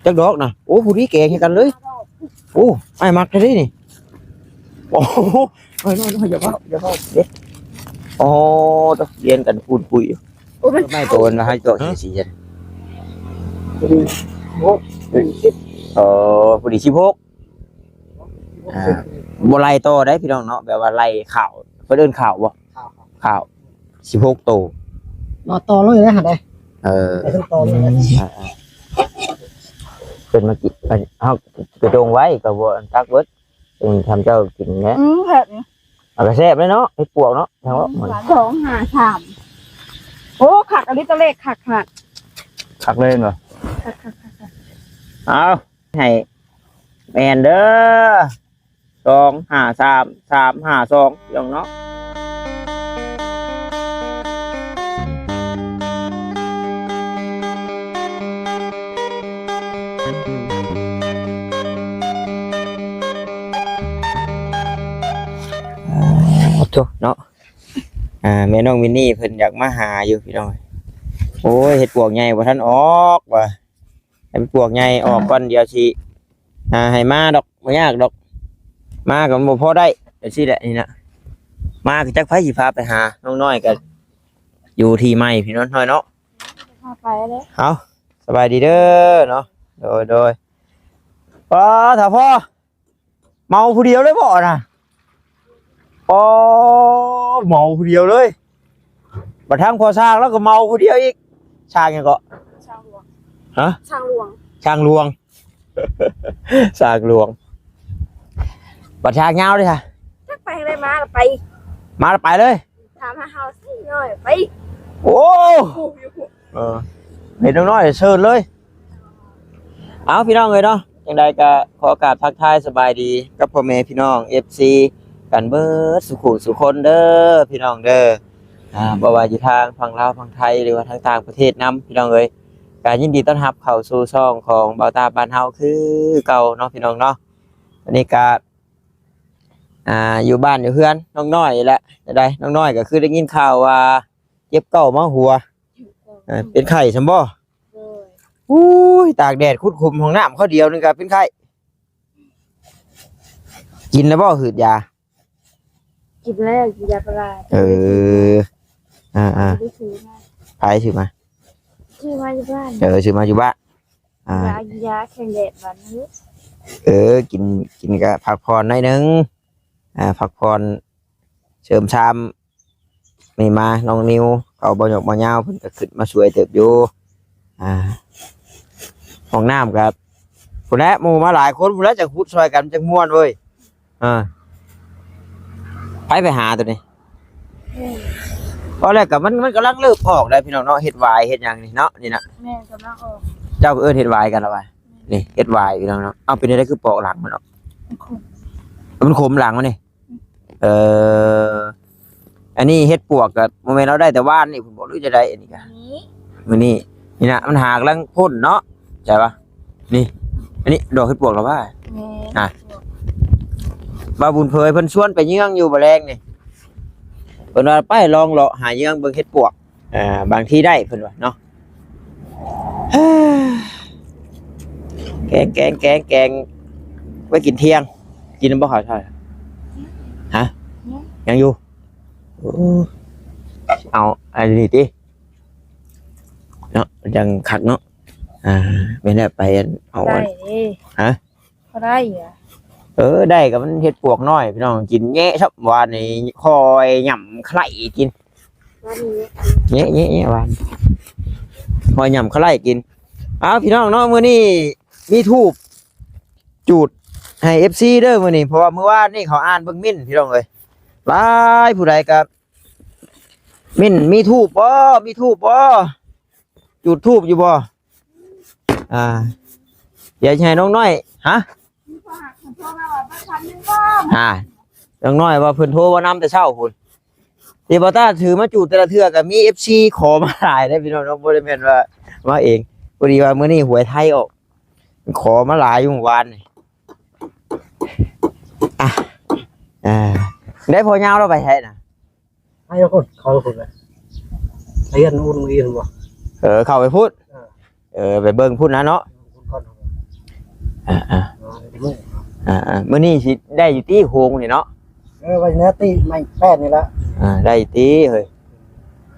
ຈັກດອກນະ? ໂອ້ ຜູ້ນີ້ແກງໃຫ້ກັນເລີຍ. ໂອ້ ອ້າຍມັກແທ້ເດ້ນີ້. ໂອ້ ນ້ອຍໆໆ ຢ່າເວົ້າ ຢ່າເວົ້າເດັດ. ອໍ ຕະ ລຽນກັນປູນປຸຍຢູ່. ໂອ້ ມັນ ໄມ້ໂຕນວ່າໃຫ້ຕົວະ ຮະ? ສີ່ ສີ່ ເຈັດ ຫົກ ສິບ. ອໍ ພໍດີສິບຫົກ. ອ່າ ບໍ່ໄລ່ຕໍ່ໄດ້ພີ່ນ້ອງເນາະ ແບບວ່າໄລ່ຂ້າວ ເພິ່ນເອີ້ນຂ້າວບໍ່? ຂ້າວ ຂ້າວ ສິບຫົກໂຕ ຕໍ່ ຕໍ່ເລີຍນະຫັ້ນເດ້. ເອີ ໄປຕໍ່ເລີຍ. ອ່າ ເພິ່ນມາກິນ ເຮົາໄປຈົ່ງໄວ້ກໍບໍ່ອັນຕັກເບິດ ເພິ່ນທຳເຈົ້າກິນແຫຼະ. ອືມ ແຊບນີ້ ເອົາກໍແຊບເລີຍເນາະ ເຫັດປວກເນາະ. ສອງ ຫ້າ ສາມ ໂອ້ ຄັກອີ່ຫຼີ ຕົວເລກຄັກໆ ຄັກເລີຍເນາະ. ຄັກໆໆໆ ເອົາ ໃຫ້ແມ່ນເດີ ສອງ ຫ້າ ສາມ ສາມ ຫ້າ ສອງ ພີ່ນ້ອງເນາະ. ໂອ້ໂຫເນາະ ອ່າ ແມ່ນ້ອງມິນນີ້ເພິ່ນຢາກມາຫາຢູ່ພີ່ນ້ອງ. ໂອ້ຍ ເຫັດປວກໃຫຍ່ບໍ່ທັນອອກວ່າ ໃຫ້ມັນປວກໃຫຍ່ອອກກ່ອນ ດຽວຊິ ອ່າ ໃຫ້ມາດອກ ບໍ່ຍາກດອກ ມາກໍບໍ່ພໍໄດ້ ຈັ່ງຊີ້ແຫຼະນີ້ນະ. ມາກໍຈັກໃຜຊິພາໄປຫາ ນ້ອງນ້ອຍກໍຢູ່ທີ່ໃໝ່ພີ່ນ້ອງນ້ອຍເນາະ. ພາໄປເດ້. ເອົາ ສະບາຍດີເດີເນາະ. ໂດຍ ໂດຍ. ປ້າ ຖ້າພໍ່ ເມົາຜູ້ດຽວເລີຍບໍ່ນະ? ອໍ ເມົາຜູ້ດຽວເລີຍ. ບັດທາງພໍ່ຊ້າງລາວກໍເມົາຜູ້ດຽວອີກ. ຊ້າງຫຍັງເກາະ? ຊ້າງຫຼວງ. ຮະ? ຊ້າງຫຼວງ. ຊ້າງຫຼວງ ຊ້າງຫຼວງ. ບັດຊ້າງຍາວເດ້ຊະ? ຈັກໄປທາງໃດ ມາລະໄປ. ມາລະໄປເລີຍ. ຖາມຫາເຮົາຊີ້ໜ້ອຍໄປ. ໂອ້ ເອີ ເຫັນນ້ອຍເຊີນເລີຍ. ເອົາ ພີ່ນ້ອງເອີຍເນາະ ຈັ່ງໃດກໍຂໍກາບທັກທາຍສະບາຍດີກັບພໍ່ແມ່ພີ່ນ້ອງ ເອັຟຊີ ກັນເບິດສູ່ຜູ້ສູ່ຄົນເດີພີ່ນ້ອງເດີ. ອ່າ ບໍ່ວ່າຢູ່ທາງຝັ່ງລາວຝັ່ງໄທ ຫຼືວ່າທາງຕ່າງປະເທດນຳ ພີ່ນ້ອງເອີຍ ກໍຍິນດີຕ້ອນຮັບເຂົ້າສູ່ຊ່ອງຂອງບ່າວຕາບ້ານເຮົາຄືເກົ່າເນາະ ພີ່ນ້ອງເນາະ. ອັນນີ້ກໍ ອ່າ ຢູ່ບ້ານຢູ່ເຮືອນນ້ອງນ້ອຍນີ້ແຫຼະ. ຈັ່ງໃດ ນ້ອງນ້ອຍກໍຄືໄດ້ຍິນຂ່າວວ່າເຈັບເກົ້າມາຫົວ ເອີ ເປັນໄຂ້ຊັ້ນບໍ່? ໂດຍ. ໂອ້ຍ ຕາກແດດຂຸດຂຸມ ຫ້ອງນ້ຳເຂົາດຽວໜຶ່ງກໍເປັນໄຂ້. ກິນແລ້ວບໍ່? ຫືດຢາ ກິນແລ້ວ ກິນຢາປາລາ. ເອີ ອ່າໆ ໄປຊື້ມາ ໄປຊື້ມາ ຊື້ມາຢູ່ບ້ານ. ເອີ ຊື້ມາຢູ່ບ້ານ. ອ່າ ຢາ ຢາແຂງແດດບາດນີ້. ເອີ ກິນ ກິນກະພັກຜ່ອນໜ້ອຍໜຶ່ງ. ອ່າ ພັກຜ່ອນເສີມຊາມ. ນີ້ມາ ນ້ອງນິວ ເຂົາບໍ່ຍົກບໍ່ຍາວ ເພິ່ນກະຂຶ້ນມາຊ່ວຍເຕີບຢູ່. ອ່າ ຫ້ອງນ້ຳກະ ພຸ້ນແຫຼະ ໝູ່ມາຫຼາຍຄົນພຸ້ນແຫຼະ ຈັ່ງຂຸດຊ່ອຍກັນ ຈັ່ງມ່ວນເວີຍ. ອ່າ ໃຜໄປຫາໂຕນີ້? ເອີ ພໍແລ້ວກໍມັນ ມັນກຳລັງເລີ່ມອອກແລ້ວພີ່ນ້ອງເນາະ ເຫັດຫວາຍເຫັດຫຍັງນີ້ເນາະ ນີ້ນະ. ແມ່ນ ກຳລັງອອກ. ເຈົ້າກໍເອີ້ນເຫັດຫວາຍກັນລະວ່າ? ແມ່ນ. ນີ້ເຫັດຫວາຍພີ່ນ້ອງເນາະ. ເອົາ ເປັນຈັ່ງໃດຄືປອກຫຼັງມັນອອກ? ມັນຂົມ ມັນຂົມຫຼັງມັນນີ້. ອືມ. ເອີ ອັນນີ້ເຫັດປວກກໍບໍ່ແມ່ນເຮົາໄດ້ແຕ່ວານນີ້ພຸ້ນບໍ ຫຼືຈັ່ງໃດ? ອັນນີ້ກໍ ມື້ນີ້ ມື້ນີ້ ນີ້ນະ ມັນຫາກຳລັງພົ້ນເນາະ ໃຊ່ປະ? ນີ້ ອັນນີ້ດອກເຫັດປວກລະວ່າ. ແມ່ນ. ອ່ະ ບ່າວບຸນເຜີຍເພິ່ນຊວນໄປເຍືອງຢູ່ບໍ່ແລງນີ້ ເພິ່ນວ່າໄປລອງເລາະຫາເຍືອງເບິ່ງເຫັດປວກ ອ່າ ບາງທີໄດ້ເພິ່ນວ່າເນາະ. ແກງ ແກງ ແກງ ແກງ ໄວ້ກິນທ່ຽງ. ກິນນຳບໍ່ເຂົ້າເຈົ້າ? ຮະ? ຍັງ ຍັງຢູ່. ໂອ້ ເອົາອັນນີ້ຕິ ເນາະ ຈັ່ງຄັກເນາະ. ອ່າ ແມ່ນແລ້ວ ໄປເອົາ ໄດ້ເດ້. ຮະ? ບໍ່ໄດ້ອະ. ເອີ ໄດ້ກໍມັນເຫັດປວກນ້ອຍພີ່ນ້ອງ ກິນແຍະຊະ. ວານນີ້ຂ້ອຍຫຍ້ຳໄຄລ້ກິນ ແຍະ ແຍະ ແຍະ ວານ ຂ້ອຍຫຍ້ຳໄຄລ້ກິນ. ເອົາ ພີ່ນ້ອງເນາະ ມື້ນີ້ມີທູບຈູດໃຫ້ ເອັຟຊີ ເດີມື້ນີ້ ເພາະວ່າມື້ວານນີ້ເຂົາອ່ານເບິ່ງເມັ້ນ ພີ່ນ້ອງເອີຍ ຫຼາຍ ຜູ້ໃດກໍເມັ້ນ ມີທູບບໍ່? ມີທູບບໍ່? ຈູດທູບຢູ່ບໍ່? ອ່າ ດຽວຊິໃຫ້ນ້ອງນ້ອຍ ຮະ? ອ່າ ນ້ອງນ້ອຍວ່າເພິ່ນໂທມານຳແຕ່ເຊົ້າພຸ້ນ ທີ່ບ່າວຕາຖືມາຈູດແຕ່ລະເທື່ອກໍມີ ເອັຟຊີ ຂໍມາຫຼາຍເດ້ພີ່ນ້ອງເນາະ ບໍ່ໄດ້ແມ່ນວ່າມາເອງ. ພໍດີວ່າມື້ນີ້ຫວຍໄທອອກ ຂໍມາຫຼາຍຢູ່ມື້ວານນີ້. ອ່ະ ອ່າ ໄດ້ພໍ່ຍາວລາວໄປໃສນະ? ໃຫ້ຄົນເຂົາຄົນລະ ເຮືອນອຸ່ນອີ່ບໍ່? ເອີ ເຂົ້າໄປພຸ້ນ. ເອີ ເອີ ໄປເບິ່ງພຸ້ນນະເນາະ. ພຸ້ນກ່ອນ ອ່າໆ ອ່າໆ ມື້ນີ້ຊິໄດ້ຢູ່ຕິໂຮງນີ້ເນາະ. ເອີ ວ່າແນວຕິໄມ້ແປ້ນນີ້ລະ. ອ່າ ໄດ້ຕິເຮີ້ຍ.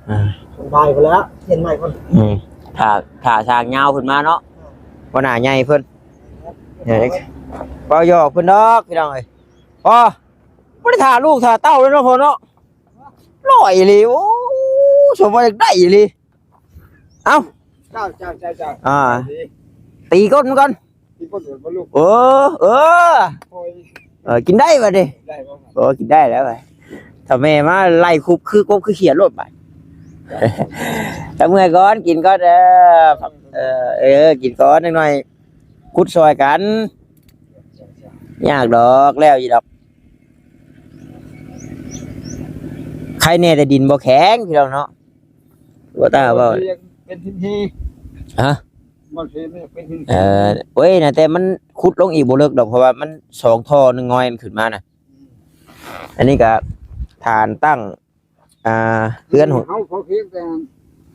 ອ່າ ສະບາຍພຸ້ນແຫຼະ ຂຽນໄມ້ພຸ້ນ. ອືມ ຖ້າ ຖ້າຊ່າງຍາວເພິ່ນມາເນາະ ຫົວໜ້າໃຫຍ່ເພິ່ນ. ເວົ້າຫຍອກເພິ່ນດອກພີ່ນ້ອງເອີຍ. ບໍ່ ບໍ່ໄດ້ຖ້າລູກຖ້າເຕົ້າເລີຍເນາະພໍ່ເນາະ. ຫຼໍ່ອີ່ຫຼີ ໂອ້ ສົມວ່າຢາກໄດ້ອີ່ຫຼີ. ເອົ້າ ເຈົ້າ ເຈົ້າ ເຈົ້າ ເຈົ້າ ອ່າ ຕີກົ້ນມັນກ່ອນ ກິນບໍ່ໂດນບໍ່ລູກ. ເອີ ເອີ ໂອ້ຍ ເອີ ກິນໄດ້ບັດນີ້ ໄດ້ບໍ່? ໂອ້ ກິນໄດ້ແລ້ວ. ຖ້າແມ່ມາໄລ່ຄຸບຄືກົບຄືຂຽດໂລດບາດ. ຈັກເມື່ອຍກ່ອນ ກິນກ່ອນເດີ. ເອີ ເອີ ກິນກ່ອນຈັກໜ້ອຍ ຂຸດຊ່ອຍກັນ. ຍາກດອກ ແລ້ວຢູ່ດອກ. ໄຄແນ່ແຕ່ດິນບໍ່ແຂງພີ່ນ້ອງເນາະ. ບໍ່ຕ້າເວົ້າ ເປັນຫີນຮີ ຮະ ບໍ່ເປັນຫີນ. ເອີ ໂອ້ຍ ນະ ແຕ່ມັນຂຸດລົງອີກບໍ່ເລິກດອກ ເພາະວ່າມັນສອງທໍ່ ໜຶ່ງງອຍມັນຂຶ້ນມານະ. ອັນນີ້ກະຖານຕັ້ງ ອ່າ ເຮືອນ ເຮົາພໍພຽງແຕ່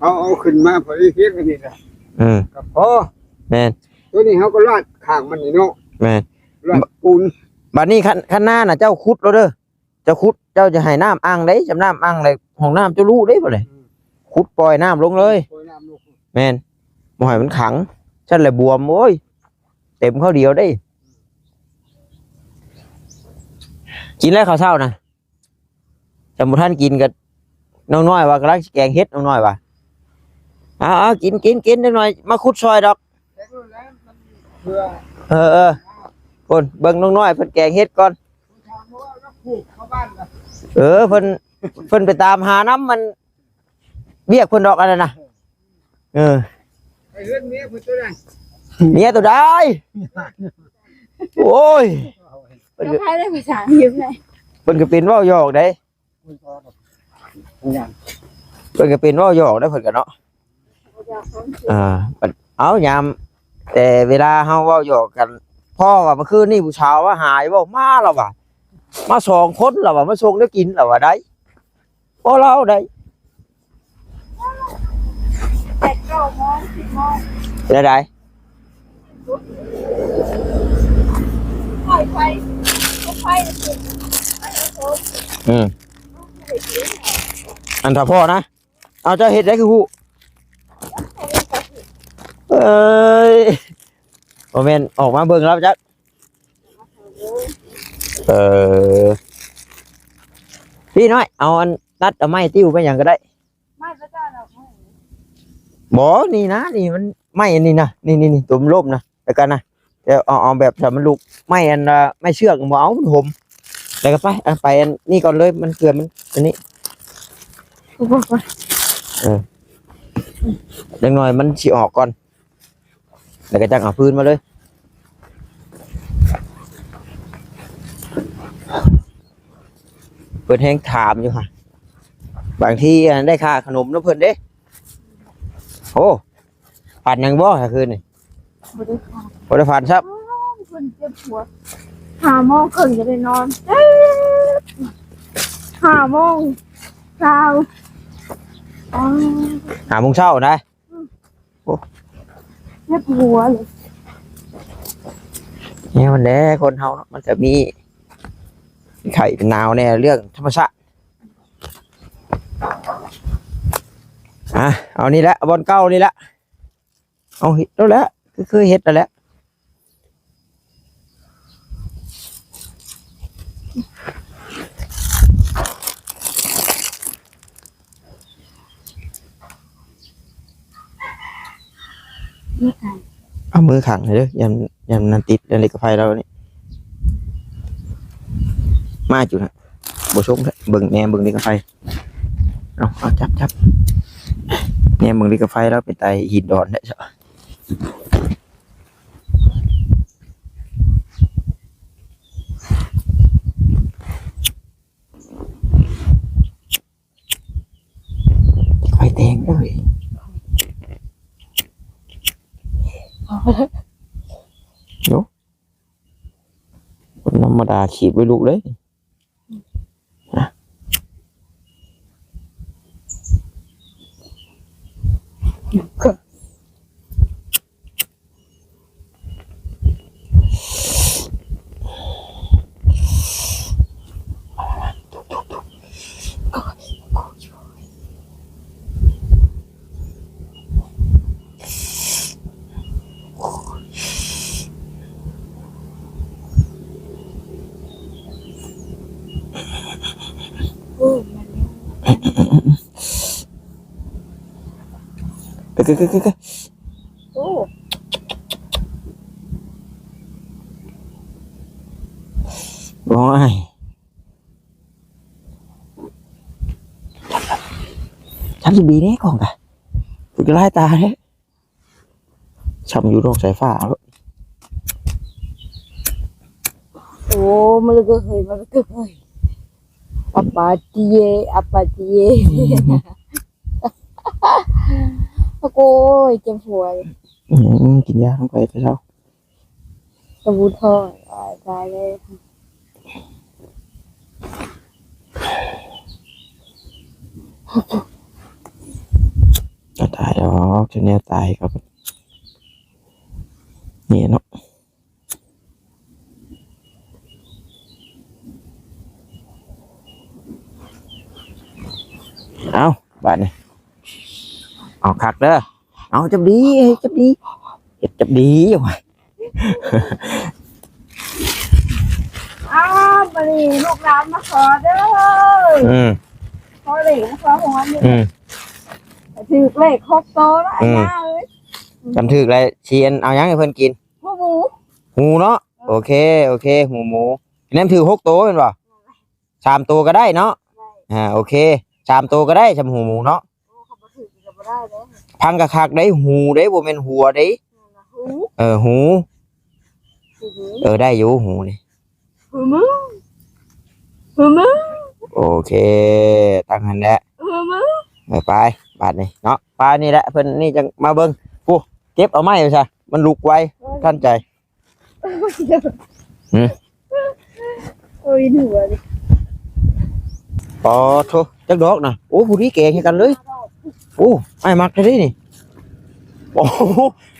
ເຮົາເອົາຂຶ້ນມາພໍພຽງອັນນີ້ລະ. ອືມ ກໍພໍ. ແມ່ນ ໂຕນີ້ເຮົາກໍລາດຂ້າງມັນນີ້ເນາະ. ແມ່ນ ລາດປູນ. ບາດນີ້ຄັນ ຄັນນານະ ເຈົ້າຂຸດໂລດເດີ. ເຈົ້າຂຸດ ເຈົ້າຈະໃຫ້ນ້ຳອັ່ງເດ້ ຈຳນ້ຳອັ່ງເລີຍ ຫ້ອງນ້ຳເຈົ້າລຸເດ້ບັດນີ້. ອືມ ຂຸດປ່ອຍນ້ຳລົງເລີຍ ປ່ອຍນ້ຳລົງ. ແມ່ນ ບໍ່ໃຫ້ມັນຂັງ ຊັ້ນແຫຼະບວມ ໂອ້ຍ ເຕັມເຂົ້າດຽວເດ້. ກິນແລ້ວເຂົ້າເຊົ້ານະ ຈຳບໍ່ທັນກິນກໍ ນ້ອງນ້ອຍວ່າກຳລັງຊິແກງເຫັດ ນ້ອງນ້ອຍວ່າ. ເອົາໆ ກິນ ກິນ ກິນ ເດັກນ້ອຍມາຂຸດຊ່ອຍດອກ. ເອີໆ ພຸ້ນ ເບິ່ງນ້ອງນ້ອຍເພິ່ນແກງເຫັດກ່ອນ. ເອີ ເພິ່ນ ເພິ່ນໄປຕາມຫານຳມັນ ວຽກເພິ່ນດອກອັນນັ້ນນະ. ເອີ ໄປເຮືອນເມຍເພິ່ນໂຕໃດ ເມຍໂຕໃດ. ໂອ້ຍ ເພິ່ນກໍ ໃຜໄດ້ພາສາອັງກິດໄດ້ ເພິ່ນກໍເປັນເວົ້າຫຍອກໄດ໋. ເພິ່ນກໍເປັນເວົ້າຫຍອກໄດ໋ ເພິ່ນກໍເນາະ. ອ່າ ເອົາ ຍາມ ແຕ່ເວລາເຮົາເວົ້າຫຍອກກັນ ພໍ່ວ່າເມື່ອຄືນນີ້ຜູ້ສາວມາຫາຢູ່ບໍ່ ມາລະວ່າ ມາສອງຄົນລະວ່າ ມາສົ່ງແນວກິນລະວ່າໄດ້ ບໍ່ລາວໄດ້. ແປດເກົ້າໂມງ ສິບໂມງ ແນວໃດ? ໄຟ ໄຟ ໄຟ ອືມ ອັນຖ້າພໍ່ນະ ເອົາ ເຈົ້າເຮັດໄດ້ຄືຮູ້? ເອີຍ ບໍ່ແມ່ນອອກມາເບິ່ງລາວຈັກ. ເອີ ພີ່ນ້ອຍ ເອົາອັນຕັດເອົາໄມ້ຕິວໄປຫຍັງກໍໄດ້. ໄມ້ພະເຈົ້າດອກໄມ້ ບໍ່ ນີ້ນະ ນີ້ມັນໄມ້ອັນນີ້ນະ ນີ້ໆໆ ຕົວມັນລົ້ມນະ ແລ້ວກັນນະ ແລ້ວເອົາ ເອົາແບບຖ້າມັນລຸກ ໄມ້ອັນ ເອີ ໄມ້ເຊືອກບໍ່ເອົາ ມັນຫົມ. ແລ້ວກໍໄປ ເອົາໄປອັນນີ້ກ່ອນເລີຍ ມັນເກືອມັນອັນນີ້ ເອີ ຈັກໜ້ອຍມັນຊິອອກກ່ອນ. ແລ້ວກໍຈັ່ງເອົາຟືນມາເລີຍ ເພິ່ນແຮງຖາມຢູ່ຫະ ບາງທີອັນໄດ້ຄ່າຂະໜົມນຳເພິ່ນເດ້. ໂອ້ ຝັນຫຍັງບໍ່ຄືນນີ້? ບໍ່ໄດ້ຝັນ ບໍ່ໄດ້ຝັນຊ້ຳ. ເພິ່ນເຈັບຫົວ ຫ້າໂມງເຄິ່ງຈະໄດ້ນອນ ເຈັບ ຫ້າໂມງຊາວ ອ້າວ ຫ້າໂມງເຊົ້ານະ. ໂອ້ ເຈັບຫົວເລີຍ ແນວນັ້ນແຫຼະ ຄົນເຮົາເນາະ ມັນກະມີໄຂ້ເປັນໜາວແດ່ ເລື່ອງທຳມະຊາດ. ອ່ະ ເອົານີ້ແຫຼະ ບ່ອນເກົ່ານີ້ແຫຼະ ເອົາເຮັດແລ້ວແຫຼະ ຄືເຄີຍເຮັດນັ້ນແຫຼະ. ເອົາມືຂ້າງໃຫ້ເດີ ຢ້ານ ຢ້ານນັ້ນຕິດ ຢ້ານເຫຼັກກະໄຟລາວນີ້ ມາຢູ່ນະ ບໍ່ຊົງແທ້ ເບິ່ງ ແນມເບິ່ງເຫຼັກກະໄຟ. ເອົາ ເອົາ ຈັບ ຈັບ ແນມເບິ່ງເຫຼັກກະໄຟລາວເປັນຕາຫີນດອນແທ້. ໄຟແດງເລີຍ ໂອ້ ຄົນທຳມະດາຂີດໄວ້ລຸກເລີຍ. ອ່ະ ເ ກຶກໆ ໂອ້ ໂອ້ຍ ທຳດີໆ ແດ່ກ້ອງກະ ກະຫຼາຍຕາແທ້. ຊ່ຳຢູ່ດອກສາຍຟ້າ. ໂອ້ ມາເລີຍເຮີ້ຍ ມາເລີຍເຮີ້ຍ ອາປາຕິເຍ ອາປາຕິເຍ. ໂອ້ຍ ເຈັບຫົວ. ອືມ ກິນຢານຳໄປແຕ່ເຊົ້າ. ກະບຸນທ້ອງ ຕາຍ ຕາຍເລີຍ. ກະຕາຍດອກ ຈະແນວຕາຍກະນີ້ເນາະ. ເອົາ ບາດນີ້ ເອົາຄັກເດີ ເອົາຈັບດີ ເຮັດຈັບດີ ເຮັດຈັບດີ. ອ້າວ ບາດນີ້ລູກຫຼານມາຂໍເດີ. ອືມ ຂໍເລກ ຂໍຫວຍ. ອືມ ຖືກເລກຫົກໂຕແລ້ວ ອືມ ຍາເອີຍ. ຄັນຖືກແລ້ວຊິເອົາຫຍັງໃຫ້ເພິ່ນກິນ? ຫູໝູ ຫູເນາະ. ເອີ ໂອເຄ ໂອເຄ ຫູໝູ. ແນມຖືກຫົກໂຕແມ່ນບໍ່? ສາມໂຕກະໄດ້ເນາະ. ໄດ້ ອ່າ ໂອເຄ ສາມໂຕກະໄດ້ ຊ່ຳຫູໝູເນາະ. ໂອ້ ຄັນບໍ່ຖືກກະບໍ່ໄດ້ເດ້. ຟັງກະຄັກໄດ້ ຫູເດ້ ບໍ່ແມ່ນຫົວເດ້. ຫູ ເອີ ຫູ ຫູ ເອີ ໄດ້ຢູ່ຫູນີ້. ຫູໝູ ຫູໝູ. ໂອເຄ ຕັ້ງຫັ້ນແຫຼະ ຫູໝູ. ເອີ ໄປ ບາດນີ້ເນາະ ໄປນີ້ແຫຼະ ເພິ່ນນີ້ຈັ່ງມາເບິ່ງ. ໂອ້ ເກັບເອົາໄມ້ຊະ ມັນລຸກໄວ ໂອ້ຍ ທັນໃຈ. ຫື ໂອ້ຍ ຫົວນີ້ ອໍ ໂທ້ ຈັກດອກນະ. ໂອ້ ຜູ້ນີ້ແກງໃຫ້ກັນເລີຍ. ໂອ້ ອ້າຍມັກແທ້ເດນີ້. ໂອ້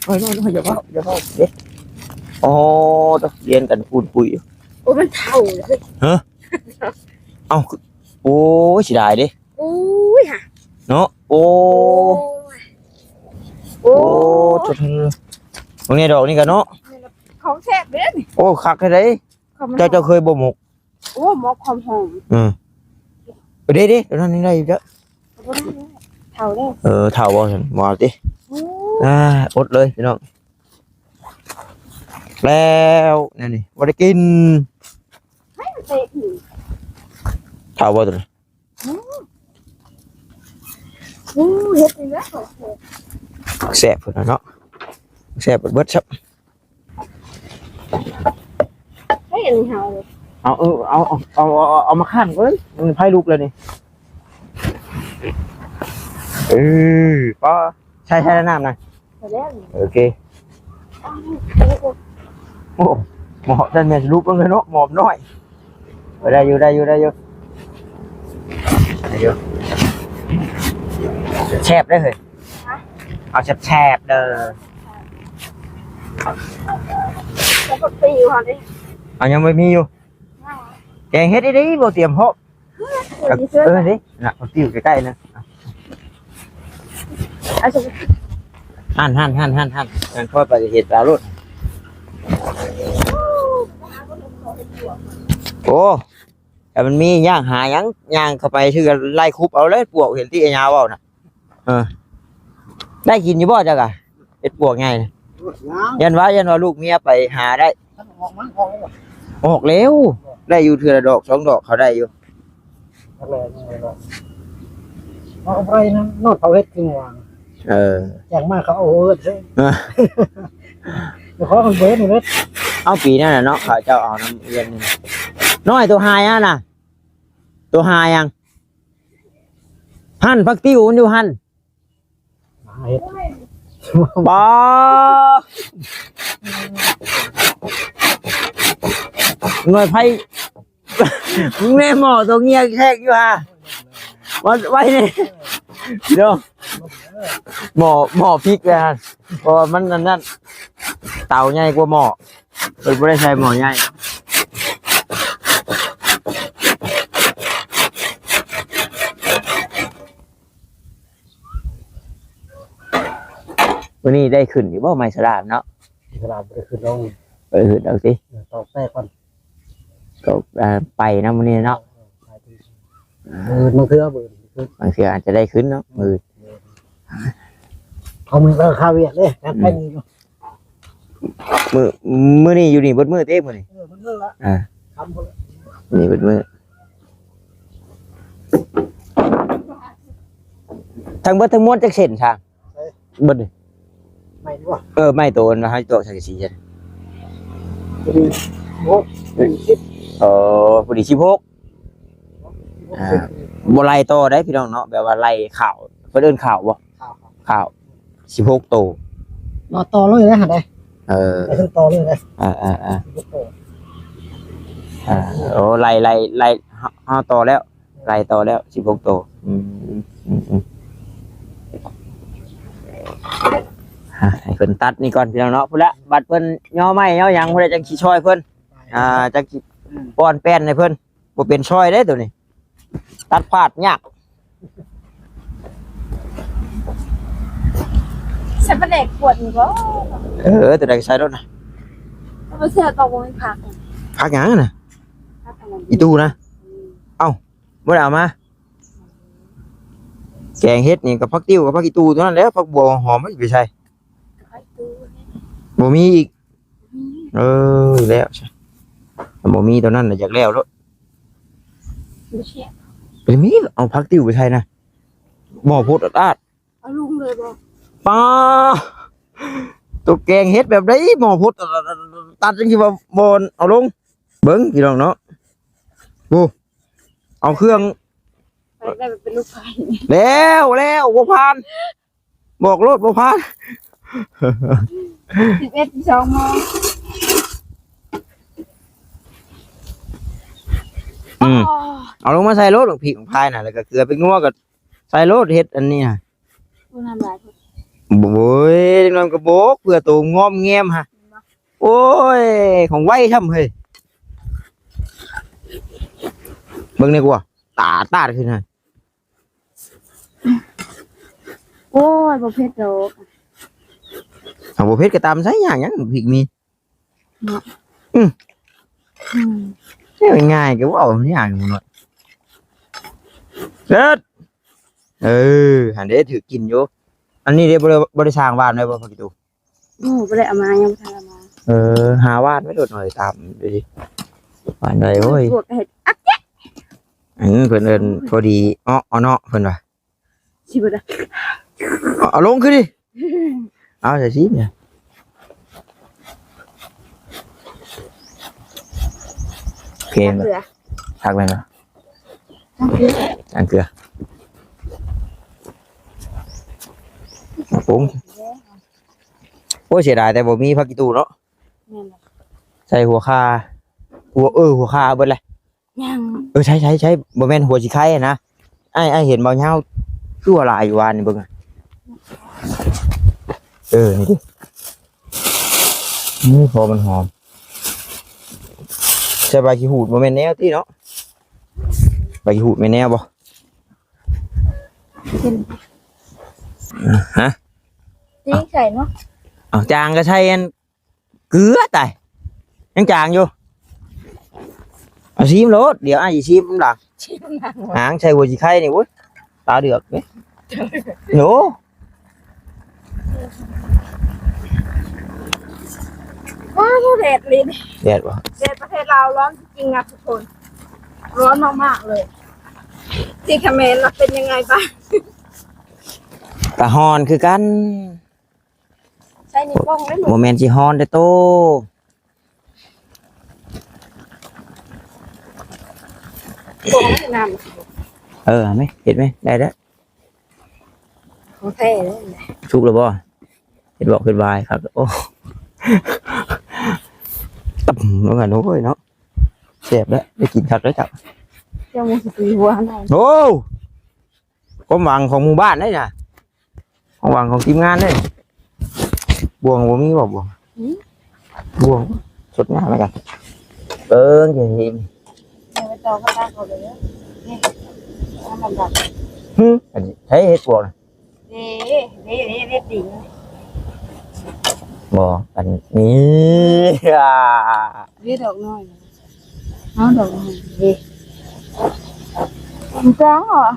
ນ້ອຍໆ ຢ່າເວົ້າ ຢ່າເວົ້າເດ້. ອໍ ດອກລຽນກັນປູນປຸຍຢູ່. ໂອ້ ມັນເຖົ້າເລີຍ. ຮະ ເອົ້າ ໂອ້ຍ ເສຍດາຍເດ້. ໂອ້ຍ ຫາ ເນາະ. ໂອ້ ໂອ້ຍ ໂອ້ ໂອ້ ໂທ້ ເບິ່ງແດ່ດອກນີ້ກະເນາະ ຂອງແຊບເດ້ນີ້. ໂອ້ ຄັກແທ້ໃດ. ເຈົ້າ ເຈົ້າເຄີຍບໍ່ໝົກ? ໂອ້ ໝົກຄວາມຫອມ. ອືມ ເດ້ໆ ໂຕນັ້ນຍັງໄດ້ຢູ່ເດີ້. ເຖົ້າແລ້ວ ເອີ ເຖົ້າບໍ່ຊັ້ນ ບໍ່ເອົາຕິ. ໂອ້ ອ່າ ອົດເລີຍພີ່ນ້ອງ ແລ້ວແນວນີ້ບໍ່ໄດ້ກິນ. ໃຜມັນເຕະ ເຖົ້າບໍ່ໂຕນັ້ນ? ອືມ ໂອ້ ເຮັດນີ້ແຫຼະ ແຊບພຸ້ນນະເນາະ ແຊບເບິດໆ ຊະ. ເຮັດອັນນີ້ເຮົາ ເອົາ ເອີ ເອົາ ເອົາ ເອົາ ເອົາມາຂ້າງເບິ່ງ ມັນໄຟລຸກແລ້ວນີ້. ເອີ ປ້າ ໃສ່ ໃສ່ນ້ຳນະ. ພໍແລ້ວນີ້ ໂອເຄ. ໂອ້ ໝໍ້ ທ່ານແມ່ນສະຫຼຸບເບິ່ງເນາະ ໝໍ້ນ້ອຍ. ເອີ ໄດ້ຢູ່ ໄດ້ຢູ່ ໄດ້ຢູ່ ໄດ້ຢູ່. ແຊບເດ້ເຮີ້ຍ ຮະ ເອົາແຊບໆ ເດີ. ແລ້ວກໍຕີຢູ່ຫັ້ນເດ້ ເອົາ ຍັງບໍ່ມີຢູ່. ແກງເຮັດໄດ້ບໍ່ຕຽມພ້ອມ. ເອີ ເອີ ນີ້ນະ ຕິວໃກ້ໆ ນະ. ຫັ້ນໆໆໆ ຍັງຄ່ອຍໄປເຮັດຕາໂລດ. ໂອ້ ແຕ່ມັນມີຍ່າງຫາຫຍັງ ຍ່າງເຂົ້າໄປຊື່ໄລ່ຄຸບເອົາເລີຍ ປວກເຫັນທີ່ອາຍາເວົ້ານະ. ເອີ ໄດ້ກິນຢູ່ບໍ່ເຈົ້າກະ ເຫັດປວກໃຫຍ່ນະ? ຍັງ ຢ້ານວ່າ ຢ້ານວ່າລູກເມຍໄປຫາໄດ້. ອອກມາ ອອກແລ້ວ ອອກແລ້ວ ໄດ້ຢູ່ເທື່ອລະດອກສອງດອກ ເຂົາໄດ້ຢູ່. ເອົາໄປນອນເຝົ້າເຫັດຄືວ່າ. ເອີ ແຈ້ງມາເຂົາເອົາເຮີດເລີຍ. ເອີ ເຈົ້າຂອງເພິ່ນເບິດ. ເອົາ ປີນັ້ນນະເນາະ ເຂົາເຈົ້າເອົານຳເຮືອນນີ້. ນ້ອຍ ໂຕຫາຍຫັ້ນນະ ໂຕຫາຫຍັງ? ຫັ້ນ ຜັກຕິ້ວມັນຢູ່ຫັ້ນ. ຫາເຫັດ ປ້າ ໜ່ວຍໄຟ ແມ່ໝໍ້ຕົວເງຍແຂກຢູ່ຫາ ວັດໄວ້ນີ້ເດີ. ໝໍ້ ໝໍ້ພິກແລ້ວ ເພາະວ່າມັນອັນນັ້ນ ເຕົາໃຫຍ່ກວ່າໝໍ້. ເພິ່ນບໍ່ໄດ້ໃສ່ໝໍ້ໃຫຍ່. ມື້ນີ້ໄດ້ຂຶ້ນຢູ່ບໍ່ໄມ້ສະຫຼາມເນາະ? ສະຫຼາມບໍ່ໄດ້ຂຶ້ນດອກ. ບໍ່ໄດ້ຂຶ້ນດອກຕິ? ເອີ ຕອກແຕກກ່ອນ. ກໍ ອ່າ ໄປນຳມື້ນີ້ເນາະ. ເອີ ບາງເທື່ອ ບາງເທື່ອອາດຈະໄດ້ຂຶ້ນເນາະ ມື້ອື່ນ. ເອີ. ເຂົາມີເລີກຄາວຽກເດ້ ແຕ່ໄປນີ້ຢູ່ ມື້ ມື້ນີ້ຢູ່ນີ້ເບິດມື້ເດ້ມື້ນີ້ ເອີ ເບິດມື້ລະ ອ່າ ຄ່ຳພຸ້ນລະ ນີ້ເບິດມື້ ທັງເບິດທັງມວນຈັກເສັ້ນຊະ? ເບິດນີ້ ໄມ້ນີ້ບໍ່? ເອີ ໄມ້ໂຕອັນວ່າເຮົາຈະຕອກສັງກະສີຊັ້ນ ພໍດີຫົກ ສິບ ອໍ ພໍດີສິບຫົກ ອ່າ ບໍ່ໄລ່ຕໍ່ໄດ້ພີ່ນ້ອງເນາະ ແບບວ່າໄລ່ຂ່າວ ເພິ່ນເອີ້ນຂ່າວບໍ່? ຂ່າວ ຂ່າວ ສິບຫົກໂຕ ເນາະ ຕໍ່ເລີຍນະຫັ້ນເດ້ ເອີ ເອີ ຕໍ່ເລີຍເດ້ ອ່າໆໆ ສິບຫົກໂຕ ອ່າ ໂອ້ ໄລ່ ໄລ່ ໄລ່ ເຮົາ ເຮົາຕໍ່ແລ້ວ ໄລ່ຕໍ່ແລ້ວ ສິບຫົກໂຕ ອືມ ອືມ ອືມ ອ່າ ໃຫ້ເພິ່ນຕັດນີ້ກ່ອນພີ່ນ້ອງເນາະ ພຸ້ນລະ ບັດເພິ່ນຍໍໄມ້ຍໍຫຍັງ ພຸ້ນລະ ຈັ່ງຊິຊ່ອຍເພິ່ນ ອ່າ ຈັ່ງຊິ ອືມ ປ້ອນແປ້ນໃຫ້ເພິ່ນ ບໍ່ເປັນຊ່ອຍເດ້ໂຕນີ້ ຕັດພາດຍາກ ໃສ່ປາແດກຂວດນີ້ບໍ່? ເອີ ໂຕໃດກໍໃສ່ໂລດນະ ເອົາໄປໃສ່ຕໍ່ບໍ່ມີຜັກ ຜັກຫຍັງນະ? ຜັກອັນນັ້ນ ອີ່ຕູນະ ອືມ ເອົ້າ ບໍ່ໄດ້ເອົາມາ ແກງເຫັດນີ້ກໍຜັກຕິ້ວກັບຜັກອີ່ຕູເທົ່ານັ້ນແຫຼະ ຜັກບົວຫອມມັນຊິໄປໃສ່ ບໍ່ມີອີກ ເອີ ແລ້ວຊະ ບໍ່ມີຕົວນັ້ນນະ ຢາກແລ້ວໂລດ ບໍ່ແຊບ ເປັນມີ ເອົາຜັກຕິ້ວໄປໃສ່ນະ ໝໍ້ພົດອາດໆ ເອົາລົງເລີຍບໍ່? ປ້າ ຕົວແກງເຫັດແບບໃດ ໝໍ້ພົດ ຕັດຈັ່ງຊິວ່າບໍ່ເອົາລົງ ເບິ່ງພີ່ນ້ອງເນາະ ໂອ້ ເອົາເຄື່ອງ ໄປໄດ້ເປັນລູກໄຟ ແລ້ວ ແລ້ວ ບໍ່ຜ່ານ ບອກໂລດບໍ່ຜ່ານ ສິບເອັດ ສິບສອງໂມງ ອືມ ເອົາລົງມາໃສ່ໂລດ ບັກພິກບັກພາຍນະ ແລ້ວກໍເກືອ ແປ້ງນົວກໍໃສ່ໂລດ ເຮັດອັນນີ້ນະ ໂອ້ ນ້ຳຫຼາຍໂພດ ໂອ້ຍ ຈັກໜ່ອຍກໍບອກ ເພື່ອໂຕງອມແງມຫະ ໂອ້ຍ ຂອງໄວຊ້ຳເຮີ້ຍ ເບິ່ງແດ່ກວ່າ ຕາຕາດຂຶ້ນຫະ ໂອ້ຍ ບໍ່ເຜັດດອກ ເອົາ ບໍ່ເຜັດກໍຕຳໃສ່ ຍາກຫຍັງ ພິກມີ ເນາະ ອືມ ອືມ ງ່າຍໆ ກໍເວົ້າຍາກຢູ່ເນາະ ເອີ ເອີ ຫັ້ນເດ້ ຖືກກິນຢູ່ ອັນນີ້ເດ້ ບໍ່ໄດ້ ບໍ່ໄດ້ສ້າງຫວ່ານໄວ້ບໍ່ ຜັກອີ່ຕູ? ໂອ້ ບໍ່ໄດ້ເອົາມາ ຍັງບໍ່ທັນເອົາມາ ເອີ ຫາຫວ່ານໄວ້ໂດດໜ້ອຍ ຕາມ ຫວ່ານໄວ້ ໂອ້ຍ ປວກກໍເຮັດ ອັກແຍະ ອືມ ເພິ່ນເອີ້ນພໍດີເອາະເນາະ ເພິ່ນວ່າ ຊິເບິດລະ ເອົາລົງຄືນີ້ ເອົາໃສ່ຊີມ ເຄ ທັກແມ່ນບໍ່? ທັກເກືອ ທັກເກືອ ປຸງ ໂອ້ຍ ເສຍດາຍແຕ່ບໍ່ມີຜັກອີ່ຕູເນາະ ແມ່ນ ໃສ່ຫົວຂ່າ ຫົວ ເອີ ຫົວຂ່າເບິດແຫຼະ ຍັງ ເອີ ໃຊ້ ໃຊ້ ໃຊ້ ບໍ່ແມ່ນຫົວຊິໄຄນະ ອ້າຍ ອ້າຍເຫັນບໍ່ຍາວ ຄືວ່າຫຼາຍຢູ່ວານນີ້ເບິ່ງ ເອີ ນີ້ຕິ ນີ້ ພໍມັນຫອມ ໃສ່ໃບຂີ້ຫູດບໍ່ແມ່ນແນວຕິເນາະ ໃບຂີ້ຫູດແມ່ນແນວບໍ່? ເຫັນ ຮະ? ຕີໃສ່ເນາະ ເອົາ ຈາງກໍໃສ່ອັນ ເກືອຕາຍ ຍັງຈາງຢູ່ ເອົາຊີມໂລດ ດຽວອ້າຍຊິຊີມນຳຫຼັງ ຊີມນຳຫຼັງ ຫາງໃສ່ຫົວຊິໄຄນີ້ ໂອ້ຍ ຕາເດືອກເດ້ ໂຫ ວ້າວ ແດດລີ ແດດບໍ່? ແດດປະເທດລາວຮ້ອນຈິງໆ ນະທຸກຄົນ ຮ້ອນມາກໆເລີຍ ທີ່ຂະເໝນລະເປັນຍັງໄງບ້າງ? ກະຮ້ອນຄືກັນ ໃສ່ນີ້ປ່ອງໄດ້ ບໍ່ແມ່ນຊິຮ້ອນເດ້ໂຕ ປ່ອງໃຫ້ນ້ຳ ເອີ ເອົາໄໝ ເຮັດໄໝ ໄດ້ແລ້ວ ຂອງແທ້ເລີຍ ສຸກແລ້ວບໍ່? ເຮັດບອກເຮັດວາຍຄັກ ໂອ້ ຕຳ ວ່າຊັ້ນ ໂອ້ຍເນາະ ແຊບແລ້ວ ໄດ້ກິນຄັກແລ້ວເຈົ້າ ເຈົ້າບໍ່ຊິຕີຫົວໃຫ້ ໂອ້ ຄວາມຫວັງຂອງໝູ່ບ້ານເດ້ນະ ຄວາມຫວັງຂອງທີມງານເດ້ ບ່ວງບໍ່ມີບໍ່ ບ່ວງ? ອືມ ບ່ວງ ສົດງາມແລ້ວກັນ ເອີ ເຫັນ ເອົາໄປຕໍ່ກັບຕາເຂົາເດີ ນີ້ ທຳດຳໆ ຫື ອັນນີ້ໃຜເຮັດພວກນະ? ເດ້ ເດ້ ເດ້ ເດ້ ຕິງ ບໍ່ ອັນນີ້ ອ່າ ເດ້ ດອກນ້ອຍ ເອົາ ດອກນ້ອຍ ເດ້ ມັນຈ້າງເຫາະ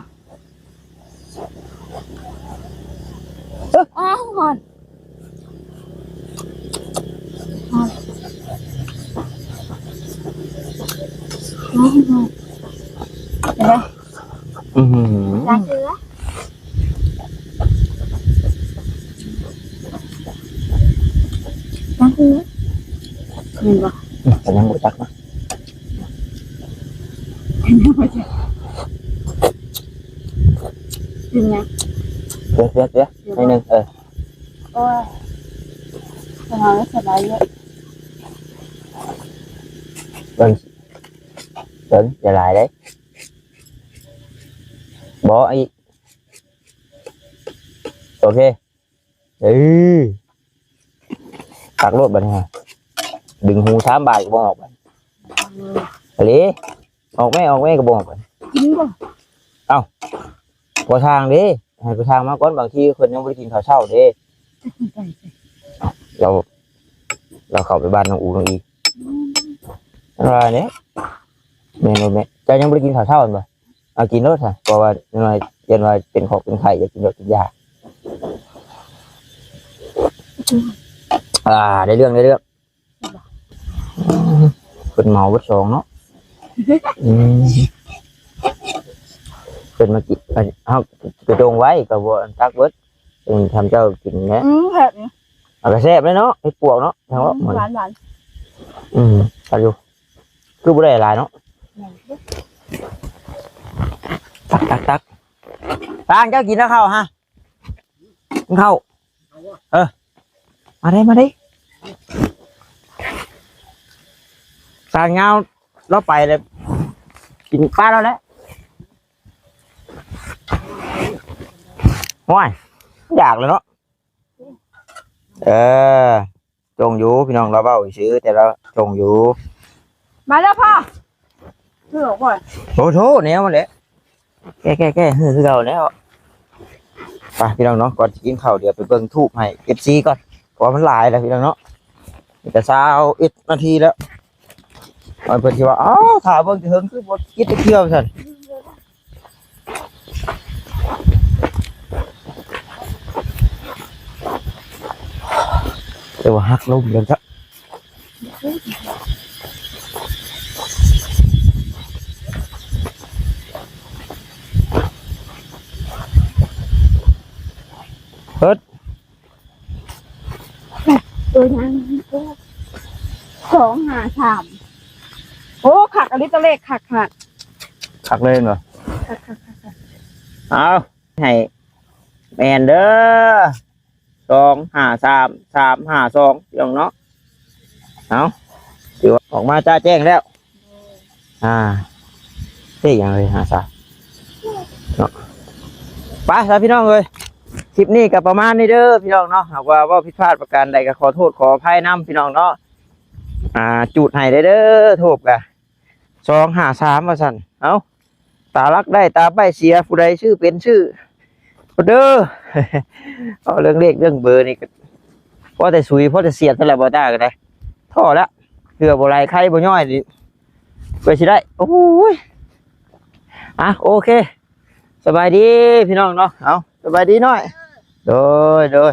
ອ້າວ ຮ້ອນ ຮ້ອນ ຮ້ອນ ເປັນໄດ? ອື ລ້າງມື ລ້າງມື ແມ່ນບໍ່? ອື ກະຍັງບໍ່ຈັກນະ ເປັນຫຍັງ? ເດ ເດ ເດ ໜ້ອຍໜຶ່ງ ເອີ ໂອ້ຍ ເຮົາສະບາຍເລີຍ ເບິ່ງ ເບິ່ງ ຢ່າຫຼາຍເດ້ ບໍ່ ອີກ ໂອເຄ ເອີ ຕັກໂລດບັດນີ້ ດຶງຫູສາມບາດກະບໍ່ອອກບັດ ເອີ ເອົາເລີຍ ອອກແມ້ ອອກແມ້ກະບໍ່ອອກ ກິນບໍ່? ເອົ້າ ພໍ່ຊ່າງເດ້ ໃຫ້ພໍ່ຊ່າງມາກ່ອນ ບາງທີເພິ່ນຍັງບໍ່ໄດ້ກິນເຂົ້າເຊົ້າເດ້ ລາວ ລາວເຂົ້າໄປບ້ານນ້ອງອູນ້ອງອີ ອືມ ວ່າແຫຼະ ແມ່ນບໍ່ແມ່? ເຈົ້າຍັງບໍ່ໄດ້ກິນເຂົ້າເຊົ້າແມ່ນບໍ່? ເອົາກິນໂລດຊະ ເພາະວ່າຢ່າງໜ້ອຍ ຢ້ານວ່າເປັນຂອກເປັນໄຂ້ ຢາກກິນຢາກກິນຢາ ອືມ ອ່າ ໄດ້ເລື່ອງ ໄດ້ເລື່ອງ ເພິ່ນເມົາເບິດສອງເນາະ ອືມ ເພິ່ນມາກິນ ເຮົາກະຈົ່ງໄວ້ ກະບໍ່ອັນຕັກເບິດ ເອີ ທຳເຈົ້າກິນແຫຼະ ອືມ ແຊບນີ້ ເອົາກະແຊບເລີຍເນາະ ເຫັດປວກເນາະ ຫຍັງວະ ອືມ ຫວານໆ ອືມ ຄັກຢູ່ ຄືບໍ່ໄດ້ຫຼາຍເນາະ ແມ່ນ ຕັກ ຕັກ ຕັກ ຕາງ ເຈົ້າກິນແລ້ວເຂົ້າຫະ? ກິນເຂົ້າ ເອີ ມາເດ້ ມາເດ້ ສາງຍາວລາວໄປແລ້ວ ກິນປາລາວແຫຼະ ໂອ້ຍ ຢາກແລ້ວເນາະ ເອີ ຈົ່ງຢູ່ພີ່ນ້ອງ ລາວເວົ້າຊື່ ແຕ່ລາວຈົ່ງຢູ່ ມາແລ້ວພໍ່ ຄືອອກບໍ່ ໂອ້ໂທ ແນວມັນແຫຼະ ແກ້ໆໆ ຄືເກົ່າແລ້ວ ໄປພີ່ນ້ອງເນາະ ກ່ອນຊິກິນເຂົ້າ ດຽວໄປເບິ່ງທູບໃຫ້ເອັຟຊີກ່ອນ ເພາະວ່າມັນຫຼາຍແລ້ວພີ່ນ້ອງເນາະ ນີ້ກະຊາວເອັດນາທີແລ້ວ ເພິ່ນຊິວ່າ ອ້າວ ຖ້າເບິ່ງແຕ່ເຫິງຄືບໍ່ກິນຈັກເທື່ອວ່າຊັ້ນ ແຕ່ວ່າຫັກລົມກັນຊະ ເຮີດ ໂຕຫຍັງ ສອງຫ້າສາມ ໂອ້ ຄັກອີ່ຫຼີ ຕົວເລກຄັກຂະໜາດ ຄັກເລີຍແມ່ນບໍ່? ຄັກໆໆໆ ເອົາ ໃຫ້ແມ່ນເດີ ສອງຫ້າສາມ ສາມຫ້າສອງ ພີ່ນ້ອງເນາະ ເອົາ ຖືວ່າອອກມາຈະແຈ້ງແລ້ວ ອ່າ ເລກຫຍັງເລີຍ ຫ້າສາມ ເນາະ ໄປຊະພີ່ນ້ອງເອີຍ ຄລິບນີ້ກະປະມານນີ້ເດີພີ່ນ້ອງເນາະ ຫາກວ່າເວົ້າຜິດພາດປະການໃດກະຂໍໂທດຂໍອະໄພນຳພີ່ນ້ອງເນາະ ອ່າ ຈູດໃຫ້ເດີ ທູບກະ ສອງຫ້າສາມ ວ່າຊັ້ນ ເອົ້າ ຕາລັກໄດ້ຕາປ້າຍເສຍ ຜູ້ໃດຊື້ເປັນຊື້ເດີ ເວົ້າເລື່ອງເລກເລື່ອງເບີນີ້ກະ ພໍແຕ່ສຸຍພໍແຕ່ສຽດຫັ້ນແຫຼະ ບໍ່ຕ້າກະໄດ້ ທໍ້ແລ້ວ ເຫຼືອບໍ່ຫຼາຍໄຄບໍ່ຍ້ອຍນີ້ ເພື່ອຊິໄດ້ ໂອ້ຍ ອ່ະ ໂອເຄ ສະບາຍດີພີ່ນ້ອງເນາະ ເອົາ ສະບາຍດີນ້ອຍ ໂດຍ ໂດຍ.